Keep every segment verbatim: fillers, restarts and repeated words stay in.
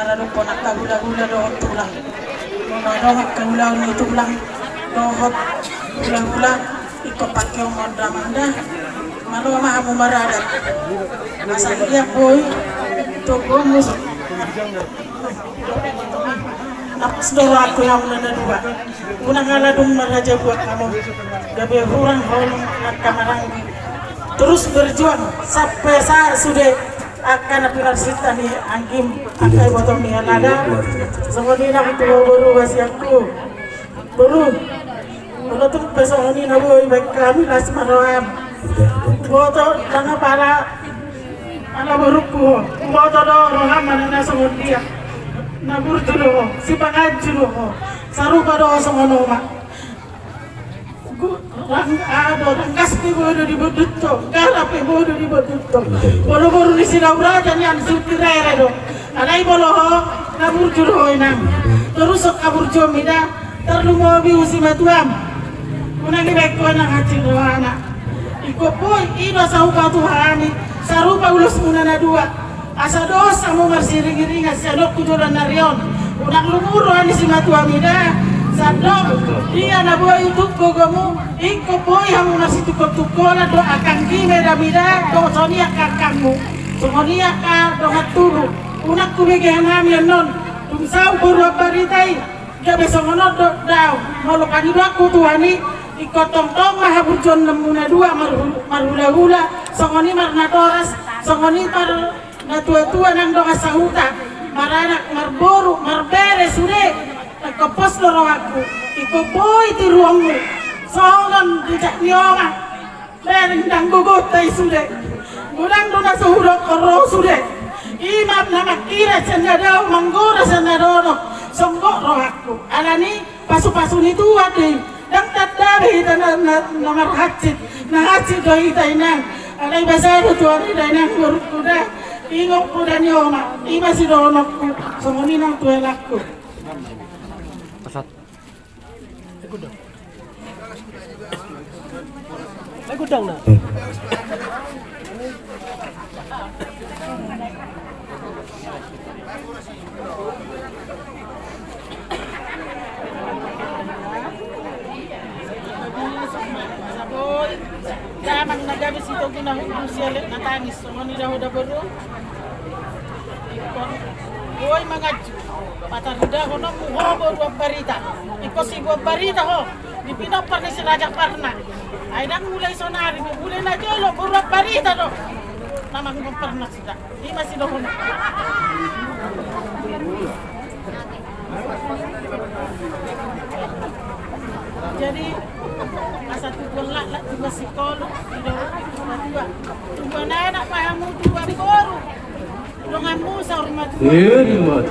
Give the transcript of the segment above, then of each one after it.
Lalu ponak kahula-hula dohot tulang. Molo adong angka ulaon ni tulang dohot hula-hula, ingkon pangkeonhon damang da. Malo ma hamu maradat. Asa ia boi togomu. Napas do rohangku hamu na dua. Unang ala dung marhajabuan hamu, gabe hurang holong angka maranggi. Terus berjuang sampe sahat sude angka na pinarsinta ni anggim, angka iboto ni halada. Songon i nang tu boru, basiangku. Boru, molo tung pe songon i na boi baen hami, las ma roham. Boto, nang apala ala borungku ho, boto do roham manang na songon dia. Na burju do ho, sipanganju do ho, sarupa do ho songon oma. Gu-, rang-, aha do, rangkas pe boi do di bodunto, galak pe boi do di bodunto. Molo boru ni Sidauraja nian, suti rere do. Alai molo ho, na burju do ho inang. Torus angka burjuonmi da, tarlumobi tu simatuam. Unang dibaen ho inang hansit rohana. Ingkon boi, i do sahupa tu hami, sarupa ulosmuna na dua. Asa dos hamu marsiring-iringan sian on tu joloan ni ari on. Unang lumu roha ni simatuami da. Sandok, dia na boi tung gogomu, ingkon boi hamu marsitungkol-tungkolan dohot angka anggim, edami da, dohot songon i angka angkangmu. Songon i angka dongan tubu. Unang hubegean hami annon. Dung saut boru Ambarita i, gabe songon on do dao. Molo pangidoanku tu Tuhan i, ingkon tongtong ma haburjuonmuna na dua marhu-, marhula-hula. Songon i marnatoras, songon i mar- Natua-tua nang dongan sahuta, maranak, marboru, marbere sude. Ingkon pos do rohangku, ingkon boi tiruonmu songon jejak ni oma. Bereng ndang gogonta i sude. Godang do na so hudokkon ro sude. I ma na mangkira sian na dao, manggora sian na donok. Songgop rohangku. Alani pasu-pasu ni Tuhan do i. Ndang tanda be hita na, na, na marhansit, na hansit do hita inang. Alai basa do tu ari da inang borungku da. Ingot poda ni oma, i ma sidohononku, songon i nang tu helangku. Pasat. Ai godang na. Damang na gabe sitogu na hundul, sielek na tangis, songon i da ho da boru. Ingkon boi manganju, pataridahononmu ho boru Ambarita. Ingkon si boru Ambarita ho. Di pinompar ni si Raja Parna. Ai ndang mulai sonari, mulai na jolo boru Ambarita do na manggompar nasida. I ma sidohonon. Jadi asa tubuan laklak, tubuan singkoluk, tubuan, tubuan, tubuan anak ma hamu, tubuan boru. Donganmu saur matua. Iya, iya, Mat.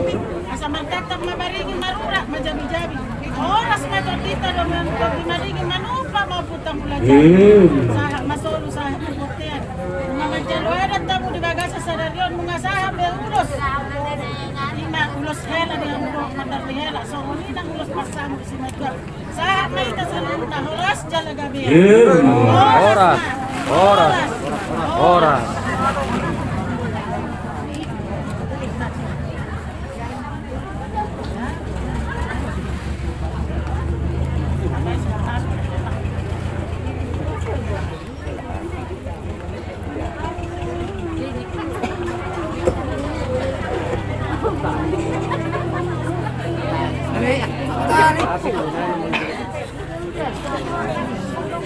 Asa margantang ma barigi, marurat ma jabi-jabi. Horas ma tondinta dongan, tondinta marigi, manumpak ma ompunta Mulajadi. Iya. Sahat ma solu, sahat ma bontean. Nunga manjalo adat hamu di bagasan sadari on, nunga sahat be ulos. I ma ulos hela di hamu dohot mandar ni hela, songon i nang ulos pansamotan simatua. Sahat ma hita saluhutna, horas jala gabe. Horas. Horas. Horas.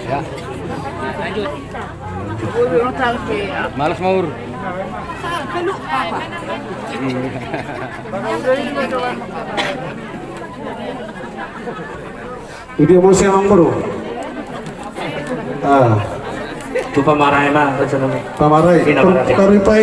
Ya. Lanjut. Malas, Maur. Iya. Idia muse, Amang Boru. Ah. Tu pamarai ma, rencana. Pamarai. Ina, pamarai. Tar-, taripa